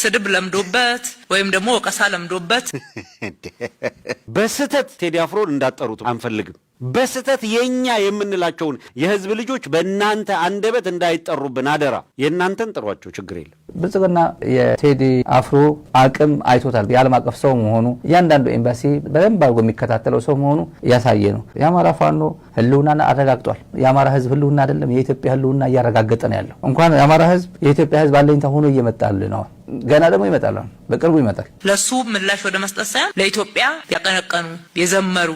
ስድብ ለምዶበት ወይም ደግሞ ወቀሳ ለምዶበት። በስህተት ቴዲ አፍሮን እንዳጠሩት አንፈልግም። በስህተት የኛ የምንላቸውን የህዝብ ልጆች በእናንተ አንደበት እንዳይጠሩብን አደራ። የእናንተን ጥሯቸው፣ ችግር የለም። ብልጽግና የቴዲ አፍሮ አቅም አይቶታል። የዓለም አቀፍ ሰው መሆኑ፣ እያንዳንዱ ኤምባሲ በደንብ አድርጎ የሚከታተለው ሰው መሆኑ እያሳየ ነው። የአማራ ፋኖ ህልውናን አረጋግጧል። የአማራ ህዝብ ህልውና አይደለም፣ የኢትዮጵያ ህልውና እያረጋገጠ ነው ያለው። እንኳን የአማራ ህዝብ፣ የኢትዮጵያ ህዝብ አለኝታ ሆኖ እየመጣል ነው። ገና ደግሞ ይመጣል፣ በቅርቡ ይመጣል። ለሱ ምላሽ ወደ መስጠት ሳይሆን ለኢትዮጵያ ያቀነቀኑ፣ የዘመሩ።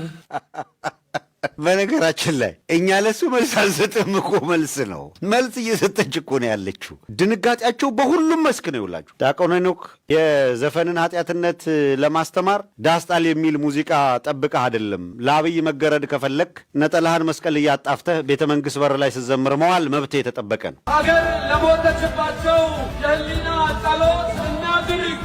በነገራችን ላይ እኛ ለሱ መልስ አንሰጥም እኮ፣ መልስ ነው፣ መልስ እየሰጠች እኮ ነው ያለችው። ድንጋጤያቸው በሁሉም መስክ ነው ይውላችሁ። ዲያቆን ሄኖክ፣ የዘፈንን ኃጢአትነት ለማስተማር ዳስጣል የሚል ሙዚቃ ጠብቀህ አይደለም። ለአብይ መገረድ ከፈለክ ነጠላህን መስቀል እያጣፍተህ ቤተ መንግስት በር ላይ ስትዘምር መዋል መብት የተጠበቀ ነው። ሀገር ለሞተችባቸው የህሊና ጸሎት እናድርግ።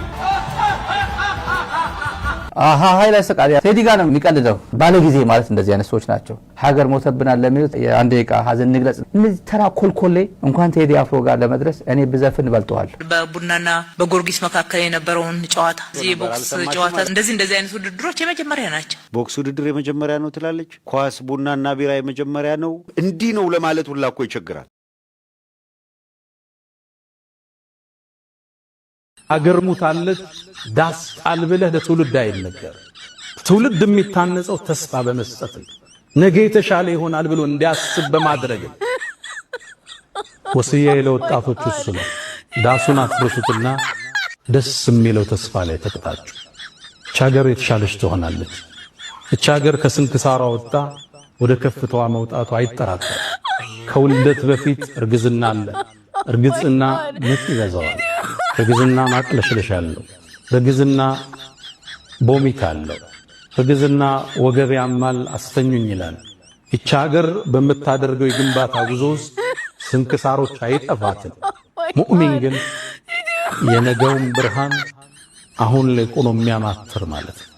አሀ ኃይል ያሰቃል። ቴዲ ጋር ነው የሚቀልደው። ባለ ጊዜ ማለት እንደዚህ አይነት ሰዎች ናቸው። ሀገር ሞተብናል ለሚሉት የአንድ ደቂቃ ሀዘን እንግለጽ። እነዚህ ተራ ኮልኮሌ እንኳን ቴዲ አፍሮ ጋር ለመድረስ እኔ ብዘፍን በልጠዋል። በቡናና በጊዮርጊስ መካከል የነበረውን ጨዋታ፣ እዚህ የቦክስ ጨዋታ፣ እንደዚህ እንደዚህ አይነት ውድድሮች የመጀመሪያ ናቸው። ቦክስ ውድድር የመጀመሪያ ነው ትላለች። ኳስ፣ ቡናና ቢራ የመጀመሪያ ነው። እንዲህ ነው ለማለት ሁላ እኮ ይቸግራል። አገር ሙታለች ዳስ ጣል ብለህ ለትውልድ አይነገር። ትውልድ የሚታነጸው ተስፋ በመስጠት ነው። ነገ የተሻለ ይሆናል ብሎ እንዲያስብ በማድረግ ነው። ወስያዬ ለወጣቶች እሱ ነው። ዳሱን አፍርሱትና ደስ የሚለው ተስፋ ላይ ተቅጣጩ። እች ሀገር የተሻለች ትሆናለች። እች ሀገር ከስንክሳሯ ወጣ ወደ ከፍታዋ መውጣቱ አይጠራጠርም። ከውልደት በፊት እርግዝና አለ። እርግዝና ምጥ ይበዛዋል። እርግዝና ማቅለሽለሽ አለው። እርግዝና vomit አለው። እርግዝና ወገብ ያማል፣ አስተኙኝ ይላል። ይቺ ሀገር በምታደርገው የግንባታ ጉዞ ውስጥ ስንክሳሮች አይጠፋትም። ሙእሚን ግን የነገውን ብርሃን አሁን ላይ ቆሞ የሚያማትር ማለት ነው።